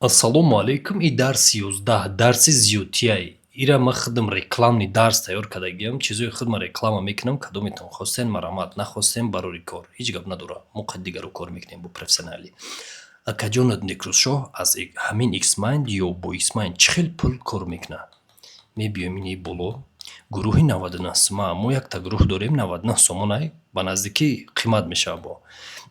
Ассалому алайкум. И дарси 11, дарси зиёдтияй. Ира ман худам рекламный дарс тайёр кардагиам. Чизои худма реклама мекунам. Кадометон хостен, марамат, нахостем, барори кор. Ҳеҷ гап надора. Мо қад дигаро кор мекунем бо профессионалӣ. Акаҷонат Некрӯзшоҳ аз ҳамин Xmind ё бо Xmind чӣ хел пул кор мекунад? Мебиёем ини боло. Гурӯҳи 99 сума. Мо якта гурӯҳ дорем, 99 сомонай, ба наздикӣ қимат мешавад бо.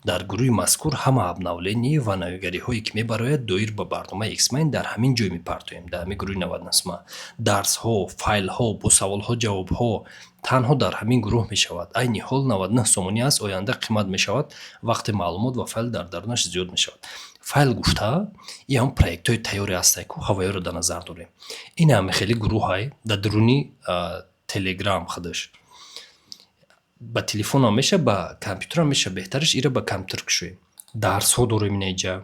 Дар гурӯҳи мазкур ҳама обновление ва навигариҳое, ки мебарояд доир ба барномаи Xmind, дар ҳамин ҷой мепартоем, дар ҳамин гурӯҳи 99 сума. Дарсҳо, файлҳо бо саволҳо, ҷавобҳо танҳо дар ҳамин гурӯҳ мешавад. Айни ҳол 99 сомонӣ аст, оянда қимат мешавад, вақте маълумот ва файл дар дарунаш зиёд мешавад. Файл гуфта, и ҳам проектҳои тайёре ҳастае, ку ҳавоёро дар назар дорем. Ин ҳами хеле гурӯҳай дар дуруни Телеграм худаш. Ба телефонам меша, ба компютерам меша, беҳтараш ира ба компютер кушоем. Дарсҳо дорем инаиҷа.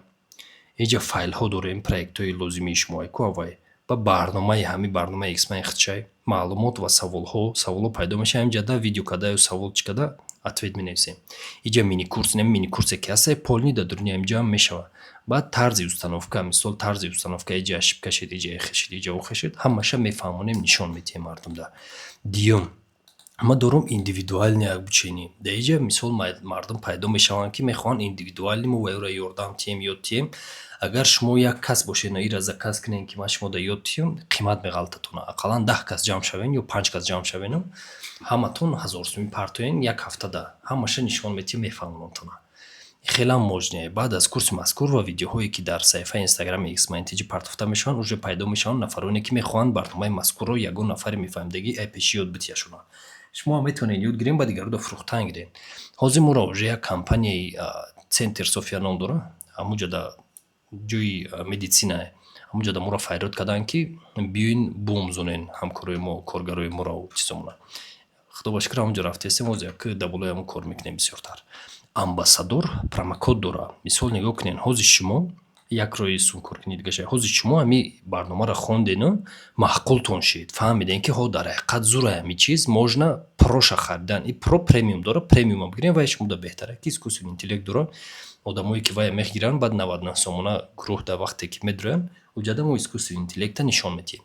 Иҷа файлҳо дорем, проектҳои лозимии шумоай ку аввай. Ба барномаи ҳамин барномаи Xmind худшай, маълумот ва саволҳо, саволҳо пайдо мешавад ҳаминҷа, видео када ё савол чӣ када ответ менависем. Иҷа мини-курс, инам мини-курсе ки ҳастае, полный дар дуруни ҳаминҷа ҳам мешавад. Баъд тарзи установка, мисол, тарзи установка, иҷа ошибка шид, иҷа эхе шид, иҷа охе шид, ҳамаша мефаҳмонем, нишон медиҳем мардумда. Дуюм, ман дорум индивидуальное обучение. Дар иҷа, мисол, мардум пайдо мешаванд, ки мехоҳанд индивидуально мо вайро ёрдам тиҳем, ёд тиҳем. Агар шумо як кас бошед, ира заказ кунед, ки ман шумода ёд тиҳам, қимат меғалтатона. Ақаллан 10 кас ҷамъ шавен ё панҷ кас ҷамъ шавену ҳаматон 1000 сумӣ партоен, як ҳафтада ҳамаша нишон медиҳем, мефаҳмонамтона. Хелам мощный. Баъд аз курси мазкур ва видеоҳое, ки дар саҳифаи инстаграми Xmind TJ партофта мешаванд, уже пайдо мешаванд нафароне, ки мехоҳанд барномаи мазкурро ягон нафаре мефаҳмидагӣ ай пеши ёд битияшона. Шумо ҳам метавонед ёд гирем, ба дигарода фурӯхтан гирем. Ҳозир моро уже як компанияи Центр София ном дора, ҳамуҷода ҷои медицинае. Ҳамуҷода моро фарёд карданд, ки биёин биомӯзонен ҳамкорои мо, коргарои моро, чизомона. Худо ба шукр, ҳамунҷо рафтаистем, ҳозир як дар болои ҳамон кор мекунем бисёртар. Амбассадор промокод дора. Мисол, нигоҳ кунед, ҳозир шумо як роҳи сумкоркунӣ дигаша. Ҳозир шумо ҳамин барномаро хондену маъқултон шид, фаҳмидем, ки ҳо, дар ҳақиқат зура ҳамин чиз, можно проша харидан. И про премиум дора, премиума бигирем, вай шумода беҳтара, ки искусственный интеллект дора. Одамое, ки вая мегиранд, баъд 99 сомона гурӯҳ дар вақте ки медроянд, уҷада мо искусственный интеллекта нишон медиҳем.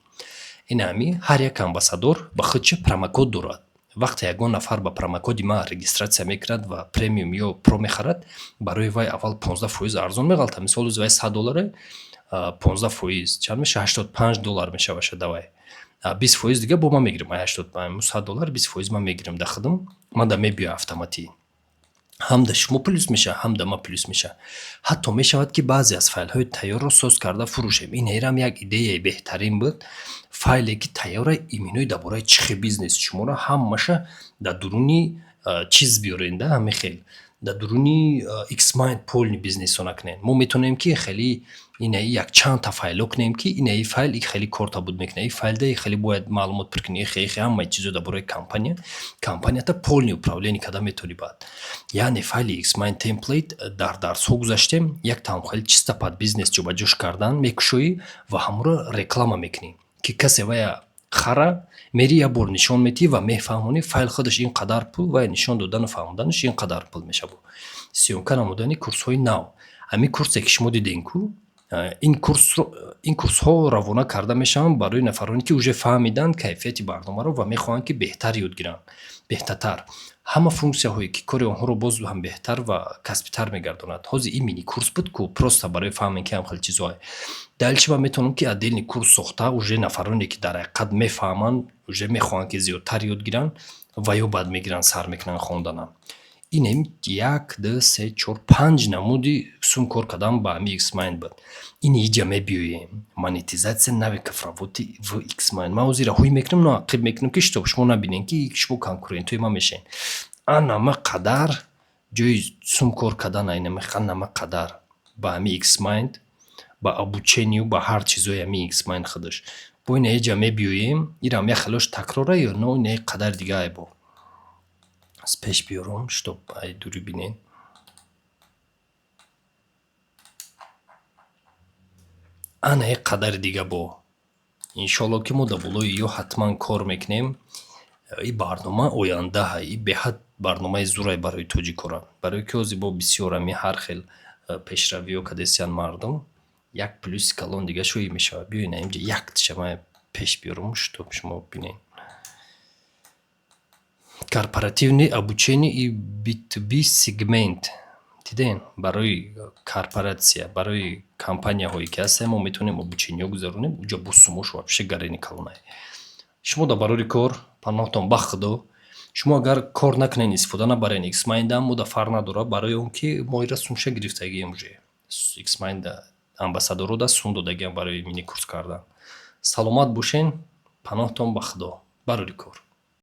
Ин ҳами ҳар як амбассадор ба худша промокод дорад. Вақте ягон нафар ба промокоди ман регистрация мекунад ва премиум ё про мехарад, барои вай аввал 15% арзон меғалтад. Мисол, ози вай 100 долларе, 15% чанд мешавад? 85 доллар мешаваша давай. 20% дига бо ман мегирам. Ай 85, 100 доллар 20% ман мегирам дар худам, ман да мебиёя автоматӣ. Ҳам да шумо плюс мешавад, ҳам да ман плюс мешавад. Ҳатто мешавад, ки баъзе аз файлҳои тайёрро соз карда фурӯшем. Ин ҳерам як идеяи беҳтарин буд. Файле, ки тайёра, иминои дар бораи чӣ хел бизнеси шуморо ҳамаша дар дуруни чиз биёрен, да, ҳамин хел. Дар дуруни Xmind полный бизнесо накунем. Мо метавонем, ки хеле инаи якчандта файлҳо кунем, ки инаи файл и хеле корта буд мекунад, и файлда и хеле бояд маълумот пур кунӣ, хе хе ҳамаи чизо дар бораи компания, компанията полный управление карда метавонӣ баъд. Яъне файли Xmind template дар дарсҳо гузаштем, як там хеле чисто под бизнес ҷобаҷош кардан мекушоӣ ва ҳамонро реклама мекунӣ, ки касе вая хара, мери як бор нишон медиҳӣ ва мефаҳмонӣ, файл худаш ин қадар пул, вай нишон додану фаҳмонданаш ин қадар пул мешавад. Съёмка намудани курсҳои нав. Ҳамин курсе, ки шумо дидем ку, ин курсро, ин курсҳо равона карда мешаванд барои нафароне, ки уже фаҳмиданд кайфияти барномаро ва мехоҳанд, ки беҳтар ёд гиранд, беҳтартар. Ҳама функсияҳое, ки кори онҳоро боз ҳам беҳтар ва касбитар мегардонад. Ҳозир ин мини курс буд ку, просто барои фаҳмем, ки ҳам хеле чизҳое. Дальше ман метавонам, ки отдельный курс сохта, уже нафароне, ки дар ҳақиқат мефаҳманд, уже мехоҳанд, ки зиёдтар ёд гиранд, ва ё баъд мегиранд, сар мекунанд хонданам. Инем як, ду, се, чор, панҷ намуди сум кор кардан ба ҳамин Xmind буд. Ин иҷа мебиёем. Монетизация навыков работы в Xmind. Ман ҳозир ҳуй мекунам, но ақиб мекунам, ки чтоб шумо набинед, ки шумо конкурентҳои ман мешавед. Анама қадар ҷои сум кор кардан, айнама анама қадар ба ҳамин Xmind, ба обучению, ба ҳар чизои ҳамин Xmind худаш. Бо ина иҷа мебиёем, ирам як хелош такрора ё но инаи қадар дига бо. Аз пеш биёрам, чтоб ай дурӣ бинед. Ана як қадари дига бо. Иншоалло, ки мо дар болои ё ҳатман кор мекунем. И барнома ояндаҳа, и беҳад барномаи зурай барои тоҷикора. Барои ки ҳозир бо бисёр ҳами ҳар хел пешравиҳо кардесиянд мардум. Як плюси калон дига шои мешавад. Биёед, инҷа якташа ман пеш биёрам, чтоб шумо бинед. Корпоративный обучение и B2B сегмент. Дидем, барои корпоратсия, барои компанияҳое ки ҳастем, мо метавонем обучениҳо гузаронем. Уҷа бо сумош вообще гарени калонае. Шумо дар барори кор, паноҳтон ба Худо. Шумо агар кор накунед, истифода набарен Xmind, мо да фарқ надорад, барои он ки мо ира сумша гирифтагием уже. Xmind амбассадорро да сум додагиам барои мини курс кардан. Саломат бошен, паноҳтон ба Худо. Барори кор.